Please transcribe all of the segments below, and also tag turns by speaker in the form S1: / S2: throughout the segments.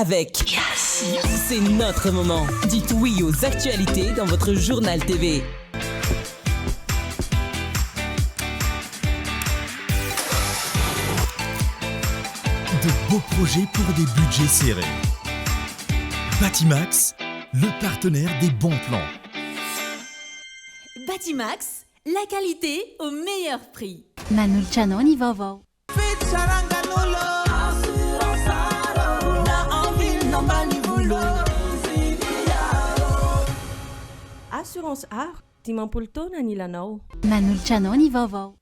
S1: Avec Yes C'est notre moment. Dites oui aux actualités dans votre journal TV.
S2: De beaux projets pour des budgets serrés. Batimax, le partenaire des bons plans.
S1: Batimax, la qualité au meilleur prix.
S3: Manolotra anao ny vaovao.
S4: Assurance Aro, 50 taona anilanao.
S3: Manolotra anao ny vaovao.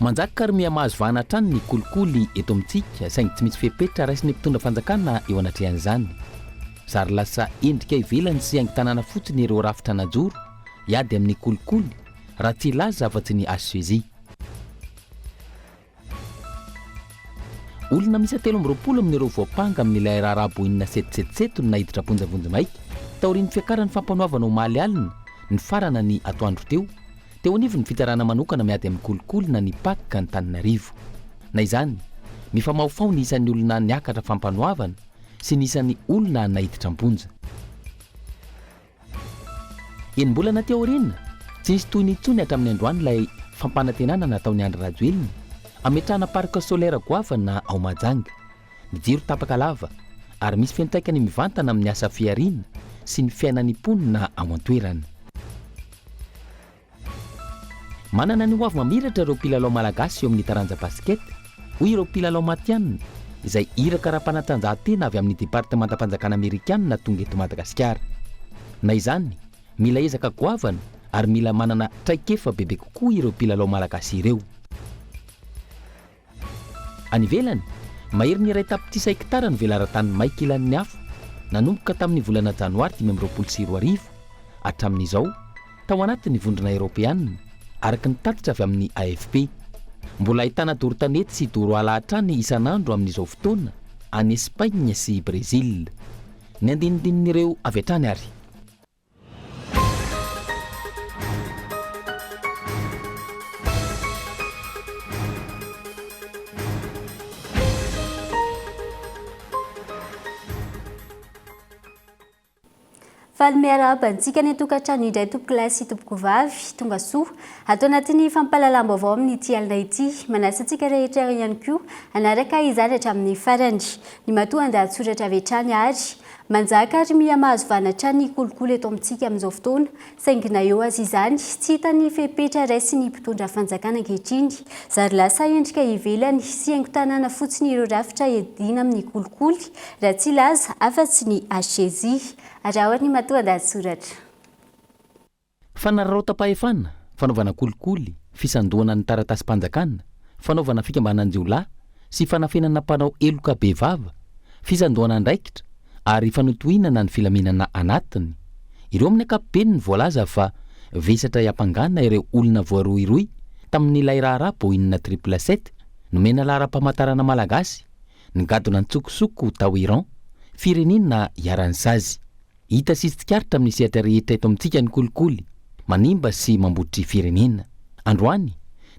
S5: Manjaka ary miha mahazo vahana hatrany ny kolikoly eto amintsika saingy tsy misy fepetra raisin'ny mpitondra fanjakana eo anatrehan'izany. Zary lasa endrika ivelany sy haingon-tanàna fotsiny ireo rafitra najoro hiady amin'ny kolikoly raha tsy hilaza afa-tsy ny HCJ. Olona miisa 23 amin'ireo voampanga amin'ilay raharaha Boeing 777 no naiditra am-ponja vonjimaika taorian'ny fiakaran'ny fampanoavana omaly alina nifarana ny atoandro teo, teo anivon'ny fitsarana manokana miady amin'ny kolikoly na ny Pac Antananarivo. Na izany, mifamahofaho ny isan'ny olona niakatra fampanoavana sy ny isan'ny olona naiditra am-ponja. Enim-bolana aty aoriana, tsy nisy tohiny intsony hatramin'ny androany ilay fampanantenana nataon'i Andry Rajoelina hametrahana parc solaire goavana ao Mahajanga. Ny jiro tapaka lava ary misy fiantraikany mivantana amin'ny asa fihariana sy ny fiainan'ny mponina ao an-toerana. Manana ny hoavy mamiratra ireo mpilalao malagasy eo amin'ny taranja basket, hoy ireo mpilalao matihanina, izay iraka ara-panatanjahantena avy amin'ny departemantam-panjakana amerikanina tonga eto Madagasikara. Na izany, mila ezaka goavana ary mila manana traikefa bebe kokoa ireo mpilalao malagasy ireo. Any ivelany, maherin'ny iray tapitrisa hektara ny velaran-tany may kilan'ny afo nanomboka tamin'ny volana janoary 2025 hatramin'izao tao anatin'ny Vondrona Eoropeana, araka ny tatitra avy amin'ny AFP. Mbola ahitana doro tanety sy doro ala hatrany isan'andro amin'izao fotoana any Espagne sy Brezila. Ny andinindinin'ireo avy hatrany ary.
S3: Faly miarahaba antsika any an-tokantrano indray tompokolahy sy tompokovavy. Tonga soa ato anatin'ny fampahalalam-baovao amin'ity alina ity. Manasa antsika rehetra ihany koa hanaraka izany hatramin'ny farany. Ny matoandahatsoratra avy hatrany ary Manjaka ary miha mahazo vahana hatrany ny kolikoly eto amintsika amin'izao fotoana, saingy na eo aza izany, tsy hita ny fepetra raisin'ny mpitondra fanjakana ankehitriny. Zary lasa endrika ivelany sy haingon-tanàna fotsiny ireo rafitra hiadiana amin'ny kolikoly, raha tsy hilaza afa-tsy ny HCJ. Araho ary ny matoandahatsoratra.
S5: Fanararaotam-pahefana, fanaovana kolikoly, fisandohana ny taratasim-panjakana, fanaovana fikambanan-jiolahy sy fanafenana mpanao heloka bevava, fisandohana andraikitra ary fanotohinana ny filaminana anatiny. Ireo amin'ny ankapobeny no voalaza fa vesatra hiampangana ireo olona voarohirohy tamin'ilay raharaha Boeing triple sept nomena laharam-pamantarana malagasy nigadona an-tsokosoko tao Iran, firenena iharan'ny sazy. Hita sy tsikaritra amin'ny sehatra rehetra eto amintsika ny kolikoly, manimba sy mambotry firenena. Androany,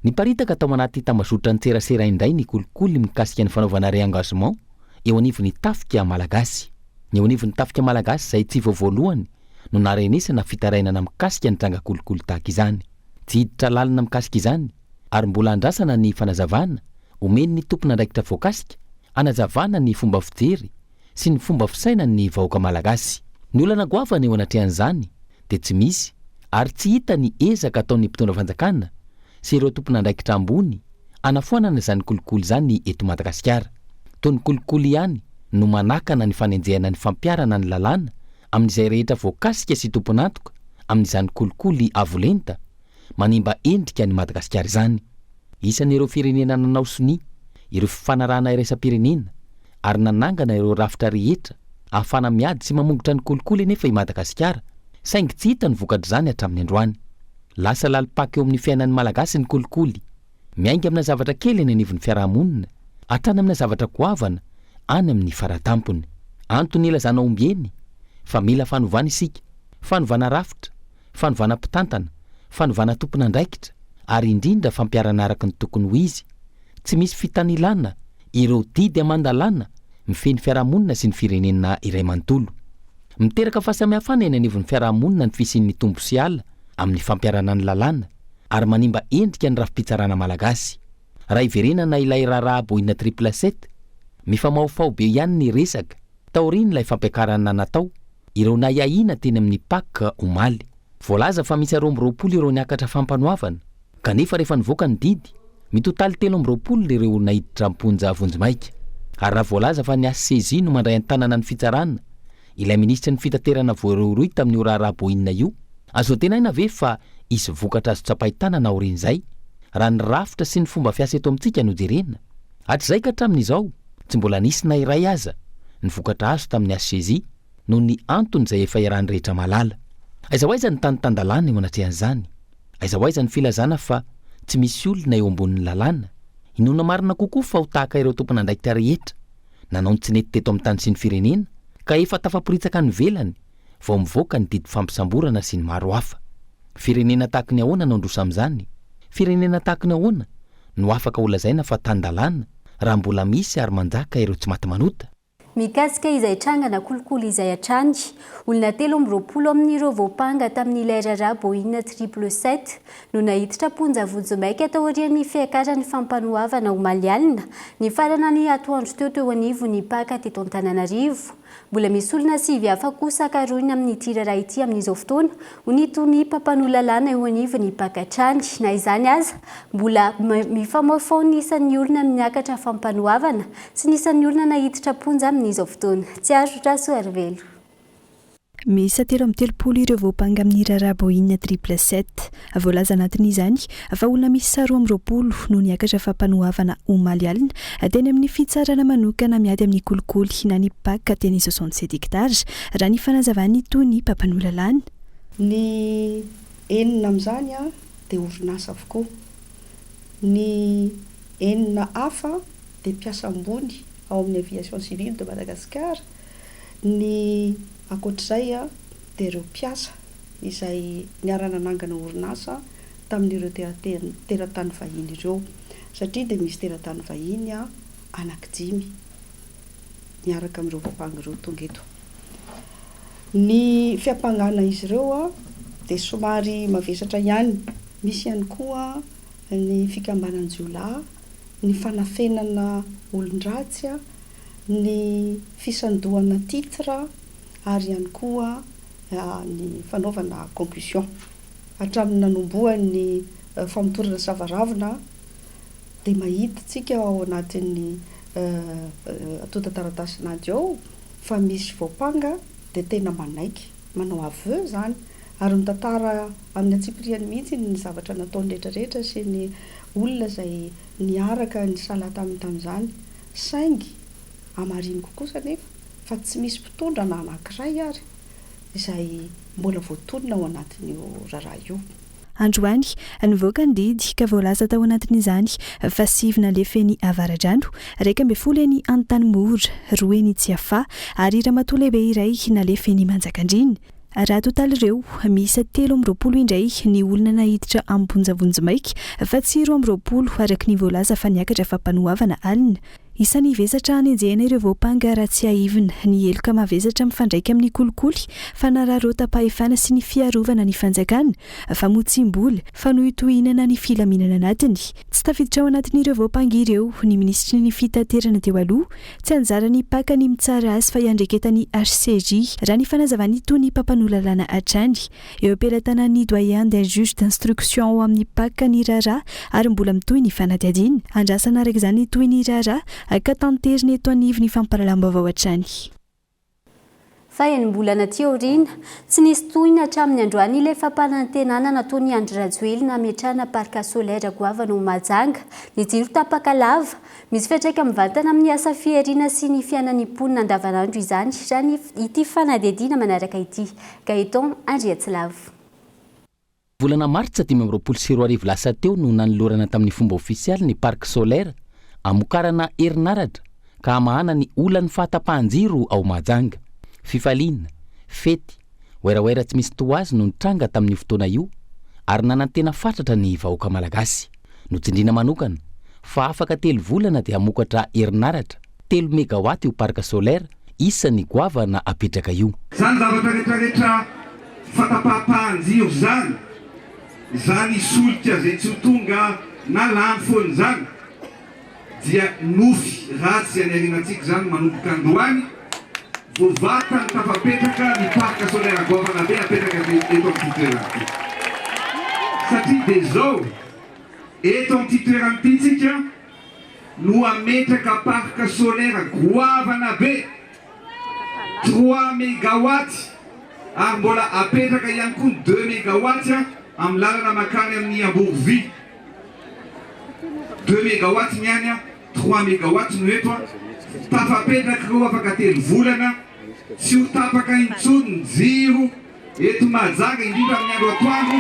S5: niparitaka tao anaty tambazotran-tserasera indray ny kolikoly mikasika ny fanaovana réengagement eo anivon'ny tafika malagasy. Ny eo anivon'ny tafika malagasy izay tsy vao voalohany no naharenesana fitarainana mikasika ny tranga kolikoly tahaka izany. Tsy hiditra lalina mikasika izany ary mbola andrasana ny fanazavana omen'ny tompon'andraikitra voakasika hanazavana ny fomba fijery sy ny fomba fisainan'ny vahoaka malagasy. Ny olana goavana eo anatrehan'izany dia tsy misy ary tsy hita ny ezaka ataon'ny mpitondra fanjakana sy ireo tompon'andraikitra ambony hanafoanana izany kolikoly izany eto Madagasikara. Toa ny kolikoly ihany no manakana ny fanenjehana ny fampiharana ny lalàna amin'izay rehetra voakasika sy tompon'antoka amin'izany kolikoly avo lenta manimba endrika an'i Madagasikara izany. Isan'ireo firenena nanao sonia ireo fifanarahana iraisam-pirenena ary nanangana ireo rafitra rehetra ahafahana miady sy mamongotra ny kolikoly anefa i Madagasikara saingy tsy hita ny vokatr'izany hatramin'ny androany. Lasa lalim-paka eo amin'ny fiainan'ny Malagasy ny kolikoly. Miainga amina zavatra kely eny anivon'ny fiarahamonina hatrany amina zavatra goavana any amin'ny faratampony. Antony ilazana ombieny fa mila fanovana isika, fanovana rafitra, fanovana mpitantana, fanovana tompon'andraikitra ary indrindra fampiharana araka ny tokony ho izy, tsy misy fitanilana ireo didy aman-dalàna mifehy ny fiarahamonina sy ny firenena iray manontolo. Miteraka fahasamihafana eny anivon'ny fiarahamonina ny fisian'ny tombo sy ala amin'ny fampiharana ny lalàna ary manimba endrika ny rafi-pitsarana malagasy. Raha hiverenana ilay raharaha Boina triple sept, mifamahofaho be ihany ny resaka taorian'ilay fampiakarana natao ireo nahiahiana teny amin'ny Pac omaly. Voalaza fa miisa 22 ireo niakatra fampanoavana, kanefa rehefa nivoaka ny didy, mitotaly 23 ireo naiditra am-ponja vonjimaika. Ary raha voalaza fa ny HCJ no mandray an-tanana ny fitsarana, ilay minisitry ny fitaterana voarohirohy tamin'io raharaha Boeing io, azo antenaina ve fa hisy vokatra azo tsapain-tanana aorian'izay, raha ny rafitra sy ny fomba fiasa eto amintsika no jerena? Hatrizay ka hatramin'izao, tsy mbola nisy na iray aza ny vokatra azo tamin'ny HCJ noho ny antony izay efa iarahan'ny rehetra mahalala. Aiza ho aiza ny tany tan-dalàna eo anatrehan'izany? Aiza ho aiza ny filazana fa tsy misy olona eo ambonin'ny lalàna? Inoana marina kokoa fa ho tahaka ireo tompon'andraikitra rehetra nanao ny tsy nety teto amin'ny tany sy ny firenena ka efa tafaporitsaka any ivelany vao mivoaka ny didy fampisamborana sy ny maro hafa. Firenena tahaky ny ahoana no handroso amin'izany? Firenena tahaky ny ahoana no afaka holazaina fa tan-dalàna raha mbola misy ary manjaka ireo tsy maty manota?
S3: Mikasika izay trangana kolikoly izay hatrany, olona 23 amin'ireo voampanga tamin'ilay raharaha Boeing triple sept no naiditra am-ponja vonjimaika taorian'ny fiakaran'ny fampanoavana omaly alina, nifarana ny atoandro teo teo anivon'ny Pac teto Antananarivo. Mbola misy olona sivy hafa kosa karohina amin'ity raharaha ity amin'izao fotoana, hoy ny tonia mpampanoa lalàna eo anivon'ny Pac hatrany. Na izany aza, mbola mifamaofao ny isan'ny olona miakatra fampanoavana sy ny isan'ny olona naiditra am-ponja amin'izao fotoana. Tsiaro Rasoarivelo.
S6: Miisa 33 ireo voampanga amin'ny raharaha Boeing triple sept. Voalaza anatin'izany fa olona miisa 22 no niakatra fampanoavana omaly alina teny amin'ny fitsarana manokana miady amin'ny kolikoly na ny Pac teny 67 hectares, raha ny fanazavan'ny tonia mpampanoa lalàna.
S7: Ny enina amin'izany dia orinasa avokoa. Ny enina hafa dia mpiasa ambony ao amin'ny Aviation Civile de Madagascar. Ny ankoatr'izay dia ireo mpiasa izay niara-nanangana orinasa tamin'ireo teratany vahiny ireo satria dia misy teratany vahiny anankidimy miaraka amin'ireo mpampanga ireo tonga eto. Ny fiampangana izy ireo dia somary mavesatra ihany. Misy ihany koa ny fikambanan-jiolahy, ny fanafenana olon-dratsy, ny fisandohana titre ary ihany koa ny fanaovana concussion. Hatramin'ny nanombohan'ny famotorana savaravina dia mahita isika ao anatin'ny antontan-taratasin'ady ao fa misy voampanga dia tena manaiky, manao aveu izany ary mitantara amin'ny antsipiriany mihitsy ny zavatra nataony rehetra rehetra sy ny olona izay niaraka nisalahy taminy tamin'izany. Saingy hamariniko kosa anefa fa tsy misy mpitondra na anankiray ary izay mbola voatonona ao anatin'io raharaha io.
S6: Androany, nivoaka ny didy ka voalaza tao anatin'izany fa sivy nalefa eny Avaradrano, 11 eny Antanimora, roa eny Tsiafahy ary ramatoa lehibe iray nalefa eny Manjakandriana. Raha atotaly ireo, miisa 23 indray ny olona naiditra am-ponja vonjimaika fa tsy 22 araka ny voalaza fa niakatra fampanoavana alina. Isan'ny vesatra hanenjehana ireo voampanga raha tsiahivina ny heloka mavesatra mifandraika amin'ny kolikoly, fanararaotam-pahefana sy ny fiarovana ny fanjakana, famotsiam-bola, fanohitohinana ny filaminana anatiny. Tsy tafiditra ao anatin'ireo voampanga ireo ny minisitry ny fitaterana teo aloha, Tsy anjaran'ny Pac ny mitsara azy fa iandreketan'ny HCJ, raha ny fanazavan'ny tonia mpampanoa lalàna hatrany. Eo am-pelatanan'ny Doyen des juges d'instruction ao amin'ny Pac ny raharaha ary mbola mitohy ny fanadihadiana. Andrasana araka izany ny tohin'ny raharaha ka tanterina eto anivon'ny fampahalalam-baovao hatrany.
S3: Fa enim-bolana aty aoriana, tsy nisy tohiny hatramin'ny androany ilay fampanantenana nataon'i Andry Rajoelina hametrahana parc solaire goavana ao Mahajanga. Ny jiro tapaka lava. Misy fiantraika mivantana amin'ny asa fihariana sy ny fiainan'ny mponina andavanandro izany, raha ny ity fanadihadiana manaraka ity. Gaëtan Andriatsilavo.
S5: Volana martsa 2025 lasa teo no nanolorana tamin'ny fomba ofisialy ny parc solaire hamokarana herinaratra. ka hamahana ny olan'ny fahatapahan-jiro ao Mahajanga. Fifaliana, fety, werawera tsy misy toa azy no nitranga tamin'io fotoana io ary nanantena fatratra ny vahoaka malagasy. Notsindriana manokana fa afaka telo volana dia hamokatra herinaratra telo megawatt io parc solaire isan'ny goavana apetraka io.
S8: Izany zavatra retraretra fatapahapahan-jiro izany, izany solika izay tsy ho tonga na lany foana izany dia nofy ratsy any aorianantsika izany manomboka androany vao vatany tafapetraka ny parc solaire goavana be apetraka eto amin'ity toerana ity satria dia izao eto amin'ity toerana ity tsika no hametraka parc solaire goavana be trois megawatts ary mbola apetraka ihany koa ny deux megawatts amin'ny lalana makany amin'ny Amborovy. Deux megawatts ny any, trois megawatts no eto. Tafapetraka ireo afaka telo volana, tsy ho tapaka intsony ny jiro eto Mahajanga, indrindra amin'ny andro atoandro,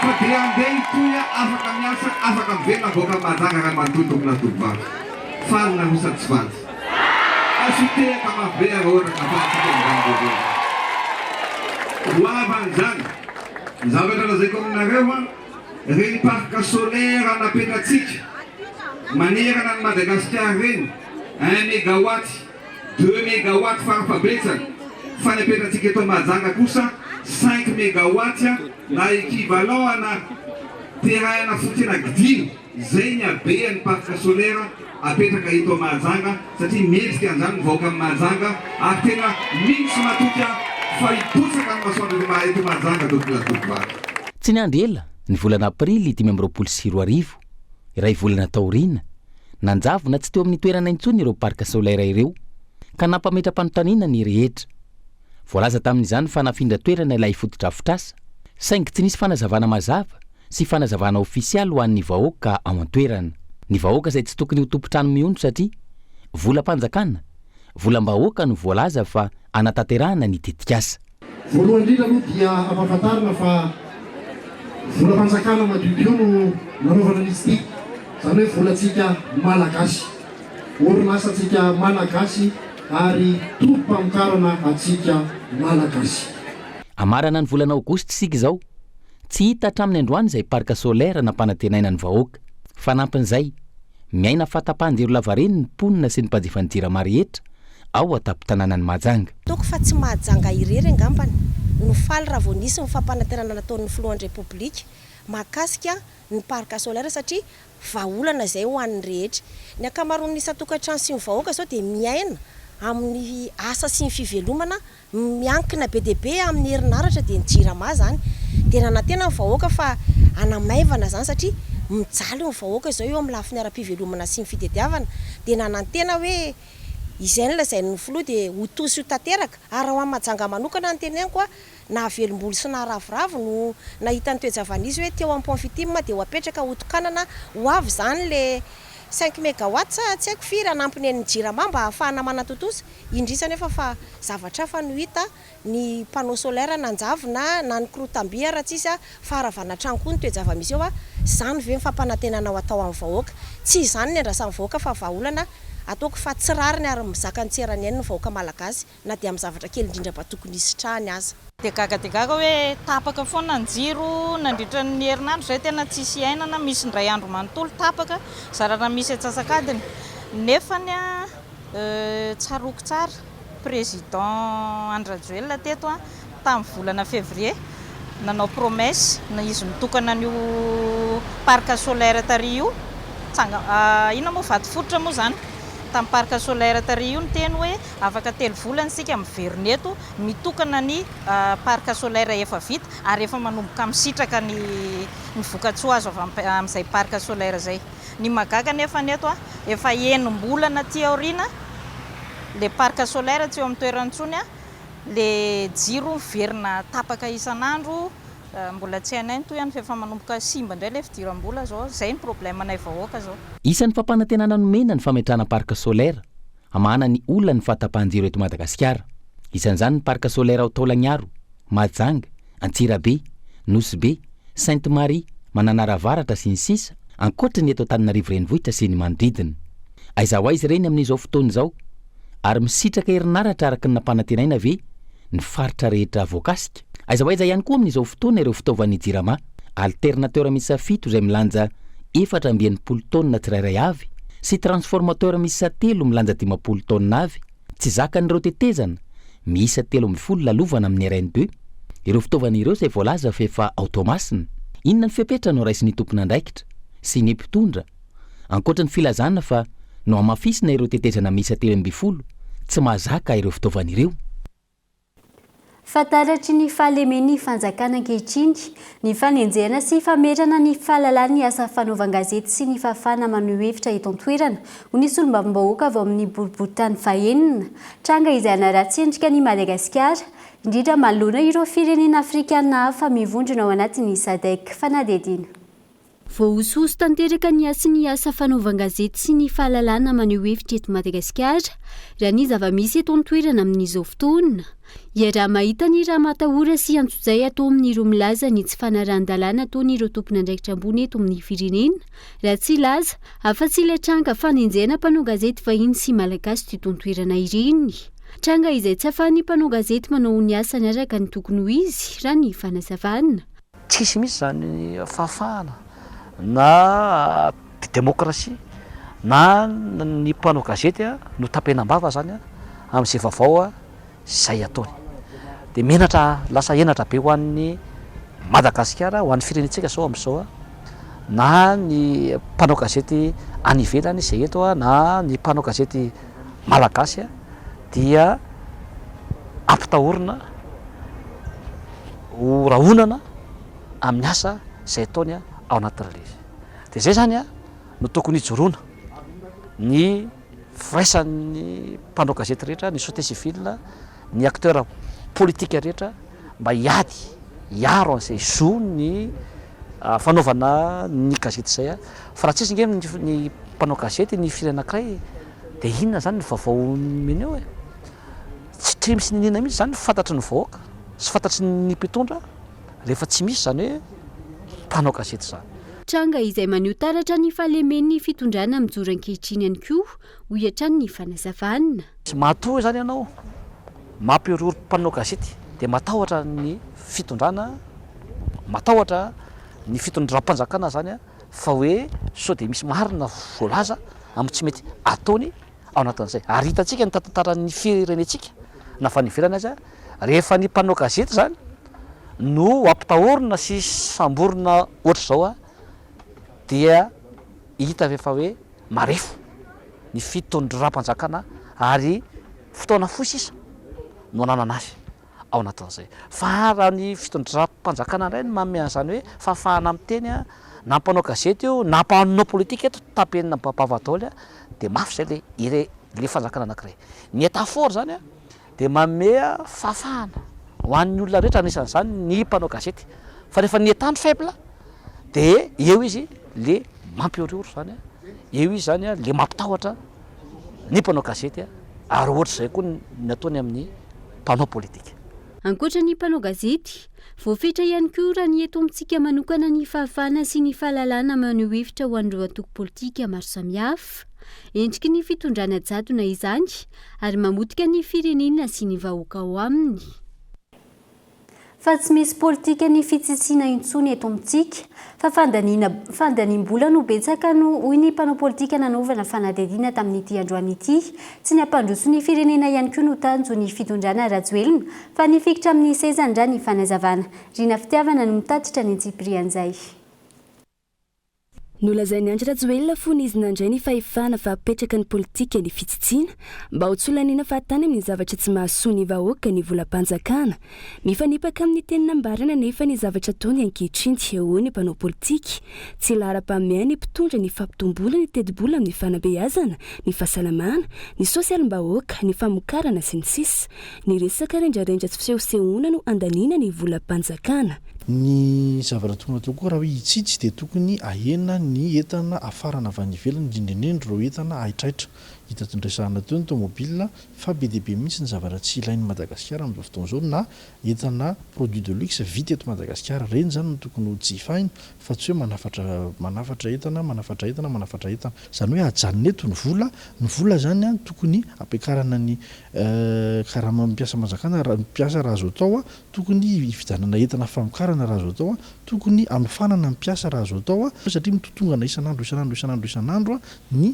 S8: fa dia handeha hitohy afaka miasa, afaka mivelona mivoaka an'i Mahajanga ray manontolo tompolahy tompobavy. Faly nareo sa tsy faly? Asio tehaka mafy be raha ohatra ka faly tsika amin'izany vaovao izany. Goavana izany. Ny zavatra lazaiko aminareo an, Ireny parc solaire napetratsika manerana an'i Madagasikara ireny, un megawatt, deux megawatt farafahabetsany, fa ny apetratsika eto Mahajanga kosa cinq megawatt na equivalent ana terrain ana fotsy-na dimy, izay ny habean'ny parc solaire apetraka eto Mahajanga satria mendrika an'izany ny vahoakan'i Mahajanga ary tena mino sy matoky aho fa hipotsaka ny masoandro eto eto Mahajanga Tompokolahy Tompovavy.
S5: Tsy niandry ela, ny volana aprily 2025, iray volana taoriana, nanjavona tsy teo amin'ny toerana intsony ireo parc solaire ireo ka nampametra-panontaniana ny rehetra. Voalaza tamin'izany fa nafindra toerana ilay fotodrafitrasa, saingy tsy nisy fanazavana mazava sy fanazavana ofisialy ho an'ny vahoaka ao an-toerana. Ny vahoaka izay tsy tokony ho tompon-trano miondro satria volam-panjakana, volam-bahoaka no voalaza fa hanatanterahana ny tetikasa.
S9: Voalohany indrindra aloha dia ampahafantarina fa volam-panjakana madiodio no nanaovana an'izy ity, izany hoe volantsika Malagasy, orinasantsika Malagasy ary tobim-pamokarana antsika Malagasy.
S5: Hamarana ny volana aogositra isika izao. Tsy hita hatramin'ny androany izay parc solaire nampanantenaina ny vahoaka. Fanampin'izay, miaina fahatapahan-jiro lavareny ny mponina sy ny mpanjifan'ny Jirama rehetra ao an-tampon-tanànan'i Mahajanga.
S10: Ataoko fa tsy Mahajanga irery angambany no faly raha vao nisy ny fampanantenana nataon'ny filohan'ny Repoblika mahakasika ny parc solaire satria vahaolana izay ho an'ny rehetra. Ny ankamaroan'ny isan-tokantrano sy ny vahoaka izao dia miaina amin'ny asa sy ny fivelomana Miankina be dia be amin'ny herinaratra dia ny jirama izany. Dia nanantena ny vahoaka fa hanamaivana izany satria mijaly ny vahoaka izao eo amin'ny lafiny ara-pivelomana sy ny fitediavana. Dia nanantena hoe izay no lazain'ny filoha dia ho to sy ho tanteraka. Ary raha ho an'i Mahajanga manokana no teneniko, nahavelom-bolo sy naharavoravo no nahita ny toe-java-nisy hoe teo amin'ny Pont Fitim dia ho apetraka hotokanana ho avy izany ilay cinq megawatts tsy haiko firy hanampy ny an'ny jirama mba hahafahana manatontosa. Indrisy anefa fa zavatra hafa no hita, ny panneau solaire nanjavona na ny korotam-by ara tsisy faharavana trano koa ny toe-java-misy eo, izany ve ny fampanantenana ho atao amin'ny vahoaka? Tsy izany ny andrasan'ny vahoaka fa vahaolana, ataoko fa tsy rariny ary mizaka ny tsy eran'ny ainy ny vahoaka malagasy na dia amin'ny zavatra kely indrindra mba tokony hisitrahany aza.
S11: Dia gaga dia gaga hoe tapaka foana ny jiro nandritra ny herinandro izay tena tsisy iainana, misy indray andro manontolo tapaka, zara raha misy antsasak'adiny, nefany Tsaroako tsara, Président Andry Rajoelina teto tamin'ny volana février nanao promesse, izy nitokana an'io parc solaire tary io, tsanga, inona moa vato fototra moa izany, tamin'ny parc solaire tary io niteny hoe afaka telo volana isika miverina eto mitokana ny parc solaire efa vita ary efa manomboka misitraka ny vokatsoa azo avy amin'izay parc solaire izay. Ny mahagaga anefa ny eto efa enim-bolana aty aoriana le parc solaire tsy eo amin'ny toerany intsony, le jiro miverina tapaka isan'andro, mbola tsy hainay ny tohiny fa efa manomboka simba indray le fidiram-bola zao, zay ny problème-nay vahoaka zao.
S5: Isan'ny fampanantenana nomena ny fametrahana parc solaire hamahana ny olan'ny fahatapahan-jiro eto Madagasikara. Isan'izany ny parc solaire ao Taolagnaro, Mahajanga, Antsirabe, Nosy Be, Sainte Marie, Mananara Avaratra sy ny sisa Ankoatry ny eto Antananarivo Renivohitra sy ny manodidina. Aiza ho aiza ireny amin'izao fotoana izao? Ary misitraka herinaratra araka ny nampanantenaina ve ny faritra rehetra voakasika? Aiza ho aiza ihany koa amin'izao fotoana ireo fitaovan'ny Jirama, alternateur miisa fito izay milanja 64 taonina tsirairay avy sy transformateur miisa telo milanja 50 taonina avy, tsy zakan'ireo tetezana miisa 13 lalovana amin'ny RN deux? Ireo fitaovana ireo izay voalaza fa efa ao Toamasina. Inona ny fepetra noraisin'ny tompon'andraikitra sy ny mpitondra Ankoatra ny filazana fa nohamafisina ireo tetezana miisa 13 tsy mahazaka ireo fitaovana ireo.
S3: Fa taratry ny fahalemen'ny fanjakana ankehitriny ny fanenjehana sy famerana ny fahalalan'ny asa fanaovan-gazety sy ny fahafahana maneho hevitra eto an-toerana, hoy ny solombavambahoaka avy ao amin'ny boriborintany fahenina. Tranga izay hanaratsy endrika an'i Madagasikara, indrindra manoloana ireo firenena afrikanina hafa mivondrona ao anatin'ny Sadec. Fanadihadiana. Voahosohoso tanteraka ny hasin'ny asa fanaovan-gazety sy ny fahalalahana maneho hevitra eto Madagasikara, raha ny zava-misy eto an-toerana amin'izao fotoana. Iaraha-mahita ny ramatahora sy antsojay atao amin'ireo milaza ny tsy fanarahan-dalàna ataon'ireo tompon'andraikitra ambony eto amin'ny firenena, raha tsy hilaza afa-tsy ilay tranga fanenjehana mpanao gazety vahiny sy malagasy teto an-toerana ireny. Tranga izay tsy ahafahan'ny mpanao gazety manao ny asany araka ny tokony ho izy, raha ny fanazavana.
S12: Tsisy mihitsy izany fahafahana na demokrasia na ny mpanao gazety no tapenam-bava izany amin'izay vaovao izay ataony. Dia menatra, lasa henatra be ho an'ny Madagasikara, ho an'ny firenentsika izao amin'izao na ny mpanao gazety any ivelany izay eto na ny mpanao gazety malagasy dia ampitahorina ho rahonana amin'ny asa izay ataony ao anatin'ilay izy. Dia izay izany no tokony hijoroana ny firaisan'ny mpanao gazety rehetra, ny société civile, ny acteurs politique rehetra mba hiady, hiaro an'izay zo ny fanaovana ny gazety izay. Fa raha tsisy ange ny mpanao gazety, ny firenena anankiray dia inona izany ny vaovao omeny eo e? Tsy trim sy niniana mihitsy izany fantatry ny vahoaka sy fantatry ny mpitondra rehefa tsy misy izany hoe mpanao gazety izany.
S3: Tranga izay maneho taratra ny fahalemen'ny fitondrana mijoro ankehitriny ihany koa, hoy hatrany ny fanazavana.
S12: Matoa izany ianao mampihorohoro mpanao gazety dia matahotra ny fitondrana, matahotra ny fitondram-panjakana izany fa hoe sao dia misy marina voalaza amin'ny tsy mety ataony ao anatin'izay. Ary hitantsika ny tantaran'ny firenentsika na avy any ivelany aza, rehefa ny mpanao gazety izany no ampitahorina sy samborina ohatr'izao dia hita fa hoe marefo ny fitondram-panjakana ary fotoana fohy sisa no ananana azy. ao anatin'izay. Fa raha ny fitondram-panjakana indray no manome an'izany hoe fahafahana miteny, na mpanao gazety io, na mpanao politika eto, tapenina bava daholo, dia mafy izay ilay ire ilay fanjakana anankiray. Ny Etat fort izany dia manome fahafahana ho an'ny olona rehetra, anisan'izany ny mpanao gazety. Fa rehefa ny Etat no faible dia eo izy le mampihorohoro izany, eo izy izany le mampitahotra ny mpanao gazety ary ohatr'izay koa ny ataony amin'ny mpanao politika.
S3: Ankoatra ny mpanao gazety, voafetra ihany koa raha ny eto amintsika manokana ny fahafahana sy ny fahalalahana maneho hevitra ho an'ireo antoko politika maro samihafa. Endriky ny fitondrana jadona izany ary mamotika ny firenena sy ny vahoaka ao aminy. Fa tsy misy politikan'ny fitsitsiana intsony eto amintsika, fa fandaniana fandaniam-bola no betsaka no hoy ny mpanao politika nanaovana fanadihadiana tamin'ity androany ity. Tsy ny hampandroso ny firenena ihany koa no tanjon'ny fitondrana Rajoelina, fa ny hifikitra amin'ny sezany raha ny fanazavana. Rina Fitiavana no mitatitra ny antsipirian'izay.
S6: Nolazain'i Andry Rajoelina fony izy nandray ny fahefana fa hapetraka ny politika ny fitsitsiana mba ho tsy holaniana fahatany amin'ny zavatra tsy mahasoa ny vahoaka ny volam-panjakana. Mifanipaka amin'ny teny nambarany anefa ny zavatra ataony ankehitriny, hoy ny mpanao politika. Tsy laharam-pahamehana ny mpitondra ny fampitomboana ny tetibola amin'ny fanabeazana, ny fahasalamana, ny sosialim-bahoaka, ny famokarana, sy ny sisa Ny resaka rendrarendra sy fisehosehoana no andaniana ny volam-panjakana.
S13: Ny zavatra tokony atao koa raha hoe hitsitsy dia tokony ahena ny entana afarana avy any ivelany indrindra indrindra ireo entana haitraitra. Hita noresahana teo ny tomobile fa be dia be mihitsy ny zavatra tsy ilain'i Madagasikara amin'izao fotoana izao na entana produit de luxe vita eto Madagasikara. Ireny izany no tokony ho jifaina fa tsy hoe manafatra manafatra entana, manafatra entana, manafatra entana. Izany hoe ajanona eto ny vola, ny vola izany tokony ampiakarana ny karaman'ny mpiasam-panjakana, ny mpiasa raha azo atao, tokony hividianana entana famokarana raha azo atao, tokony hanofanana ny mpiasa raha azo atao satria mitotongana isan'andro isan'andro isan'andro isan'andro ny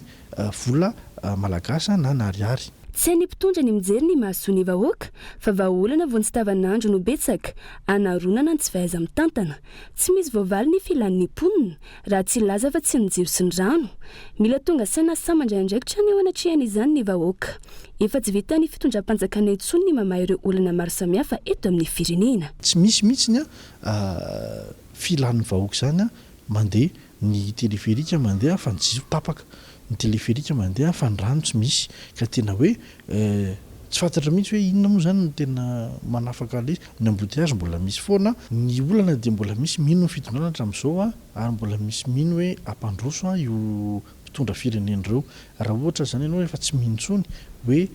S13: vola malagasy na ny ariary.
S6: Tsy hain'ny mpitondra ny mijery ny mahasoa ny vahoaka fa vahaolana vonjy tavanandro no betsaka, anaronana ny tsy fahaiza-mitantana. Tsy misy voavaly ny filan'ny mponina raha tsy hilaza fa tsy ny jiro sy ny rano. Mila tonga saina samy mandray andraikitra ny eo anatrehan'izany ny vahoaka. Efa tsy vitan'ny fitondram-panjakana intsony ny mamaha ireo olana maro samihafa eto amin'ny firenena.
S13: Tsy misy mihitsy ny filan'ny vahoaka izany mandeha Ny téléphérique mandeha fa ny jiro tapaka, ny téléphérique mandeha fa ny rano tsy misy, ka tena hoe tsy fantatra mihitsy hoe inona moa izany no tena manafaka an'ilay izy, ny embouteillage mbola misy foana, ny olana dia mbola misy mino ny fitondrana hatramin'izao ary mbola misy mino hoe hampandroso io mpitondra firenena ireo, raha ohatra izany ianao efa tsy mino intsony hoe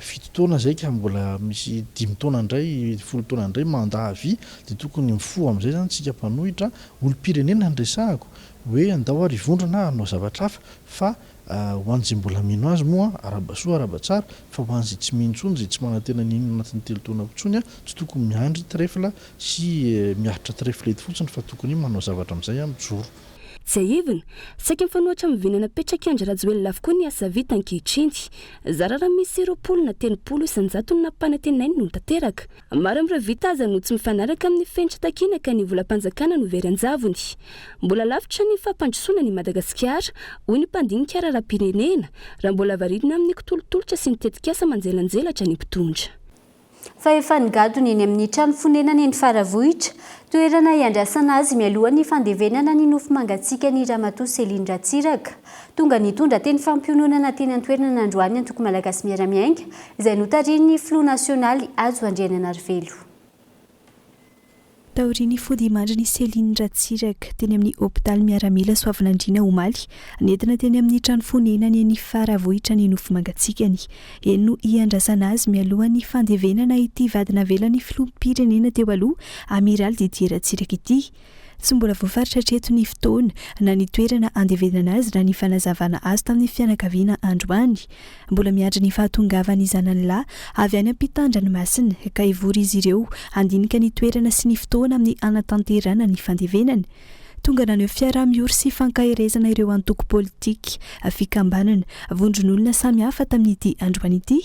S13: fito taona izay ka mbola misy dimy taona indray, folo taona indray mandat à vie dia tokony mifoha amin'izay izany tsika mpanohitra Olom-pirenena no resahako, hoe andao ary hivondrona hanao zavatra hafa, fa ho an'izay mbola mino azy moa, arahaba soa arahaba tsara, fa ho an'izay tsy mino intsony, izay tsy manantena n'inona anatin'ny telo taona intsony, tsy tokony miandry trèfle sy miaritra trèfle eto fotsiny fa tokony manao zavatra amin'izay mijoro.
S6: Tsiahivina, saika mifanohitra amin'ny vina napetrak'i Andry Rajoelina avokoa ny asa vita ankehitriny. Zara raha misy 20 na 30 isan-jatony nampanantenainy no tanteraka. Maro amin'ireo vita aza no tsy mifanaraka amin'ny fenitra takiana ka ny volam-panjakana no very an-javony. Mbola lavitra ny fampandrosoana an'i Madagasikara, hoy ny mpandinika raharaham-pirenena, raha mbola variana amin'ny kitolotolotra sy ny tetikasa manjelanjelatra ny mpitondra.
S3: Fa efa nigadona eny amin'ny trano fonenany eny Faravohitra, toerana iandrasana azy mialoha ny fandevenana ny nofo mangatsiakan'i Ramatoa Céline Ratsiraka. Tonga nitondra teny fampiononana teny an-toerana androany ny Antoko Malagasy Miara-Miainga, izay notarihin'ny filoha nasionaly Hajo Andriananarivelo.
S6: Taorian'ny fodimandrin'i Céline Ratsiraka teny amin'ny hopitaly miaramila Soavinandriana omaly, nentina teny amin'ny trano fonenany eny Faravohitra ny nofo mangatsiakany. Eny no hiandrasana azy mialohan'ny fandevenana ity vady navelan'ny filoham-pirenena teo aloha Amiraly Didier Ratsiraka ity. Tsy mbola voafaritra hatreto ny fotoana na ny toerana handevenana azy raha ny fanazavana azo tamin'ny fianakaviana androany. Mbola miandry ny fahatongavan'ny zanany lahy avy any ampitan-dranomasina ka hivory izy ireo handinika ny toerana sy ny fotoana amin'ny hanatanterahana ny fandevenana. Tonga naneho fiaraha-miory sy fankaherezana ireo antoko politika, fikambanana, vondron'olona samihafa tamin'ity androany ity.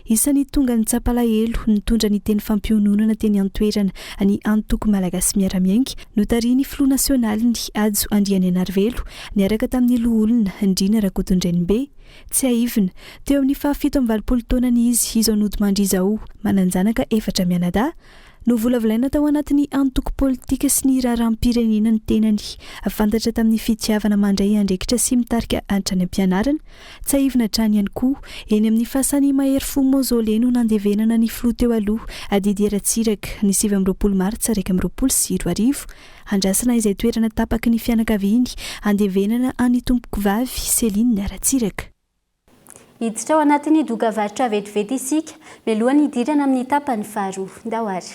S6: Isan'ny tonga nitsapa alahelo, nitondra ny teny fampiononana teny an-toerana ny Antoko Malagasy Miara-Miainga, notarihin'ny filoha nasionaliny, Hajo Andrianainarivelo, niaraka tamin'ny loholona, Ndriana Rakotondrainibe. Tsiahivina, teo amin'ny faha 87 taonany izy izao nodimandry izao, manan-janaka efatra mianadahy. Novolavolaina tao anatin'ny antoko politika sy ny raharaham-pirenena ny tenany. Fantatra tamin'ny fitiavana mandray andraikitra sy mitarika hatrany am-pianarana. Tsiahivina hatrany ihany koa, eny amin'ny fasan'i Mahery Fo Mausolée no nandevenana ny filoha teo aloha, Didier Ratsiraka, ny 29 martsa 2021. Andrasana izay toerana tapaky ny fianakaviany handevenana an'i Tompokovavy Céline Ratsiraka.
S3: Hiditra ao anatin'ny dokavarotra vetivety isika, mialohan'ny hidirana amin'ny tapany faharoa. Ndao ary.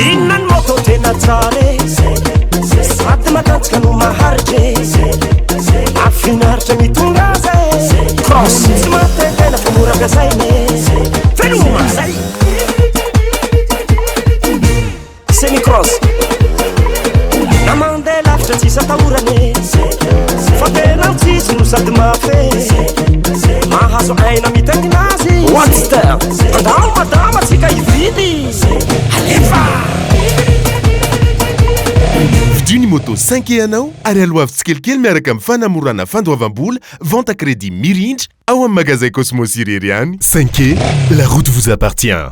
S14: Inona ny moto tena tsara e? Sady matanjaka no maharitra e. Mahafinaritra mitondra azy e. Cross tsy matetena fa mora ampiasaina e. Veloma zay. Semi cross Na mandeha lavitra tsisy atahorana e Fa tena tsisy no sady mafy e Mahazo aina mitaingina azy Whatster Andao madama tsika hividy Alefa
S15: Vidio ny moto 5e anao ary aloavy tsikelikely miaraka amin'ny fanamorana fandoavam-bola, vente à crédit mirindra ao amin'ny magazay Cosmos irery ihany. 5e, la route vous appartient.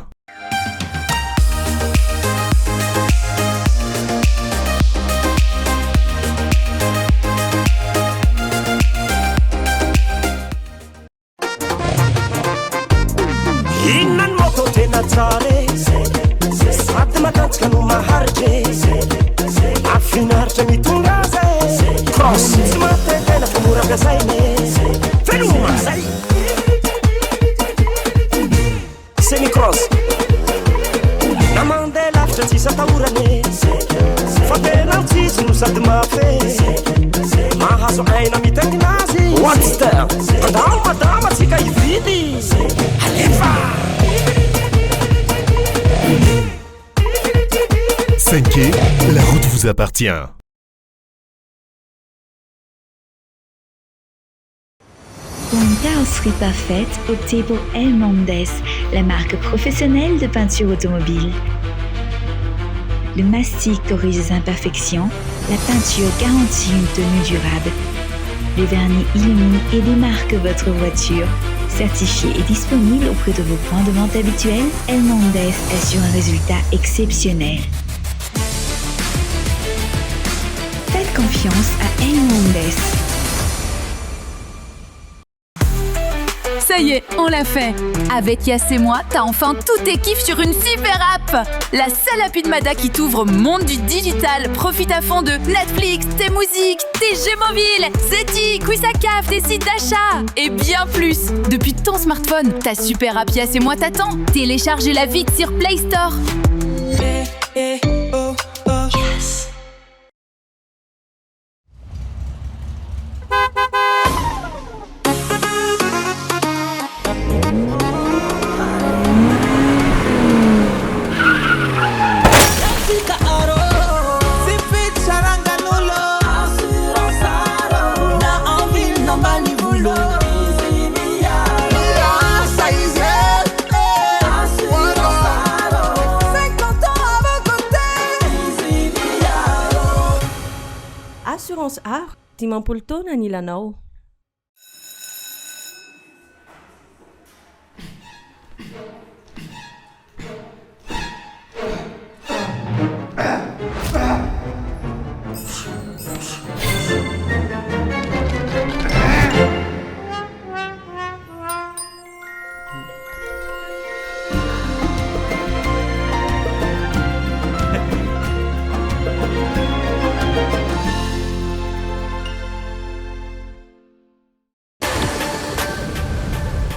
S14: tsara e Sady matanjaka no maharitra e Mahafinaritra mitondra azy e Cross Tsy mahatentena fa mora ampiasaina e Veloma zay Semi cross Na mandeha lavitra tsisy atahorana e Fa tena tsisy no sady mafy e Mahazo aina mitaingina azy Whatster Andao madama tsika hividy Alefa
S15: 5 la route vous appartient.
S16: Pour une carrosserie parfaite, optez pour El Mondes, la marque professionnelle de peinture automobile. Le mastic corrige les imperfections, la peinture garantit une tenue durable. Le vernis illumine et démarque votre voiture. Certifié et disponible auprès de vos points de vente habituels, El Mondes assure un résultat exceptionnel. Faites confiance à El Mondes.
S17: Ça y est, on l'a fait Avec Yas et moi, t'as enfin tous tes kiffs sur une super app La seule appli de Mada qui t'ouvre au monde du digital. Profite à fond de Netflix, tes musiques, tes jeux mobiles, Zeti, Quizakaf, tes sites d'achat et bien plus. Depuis ton smartphone, ta super app Yas et moi t'attend. Téléchargez-la vite sur Play Store.
S1: Yes.
S4: Assurance Aro, 50 taona anilanao.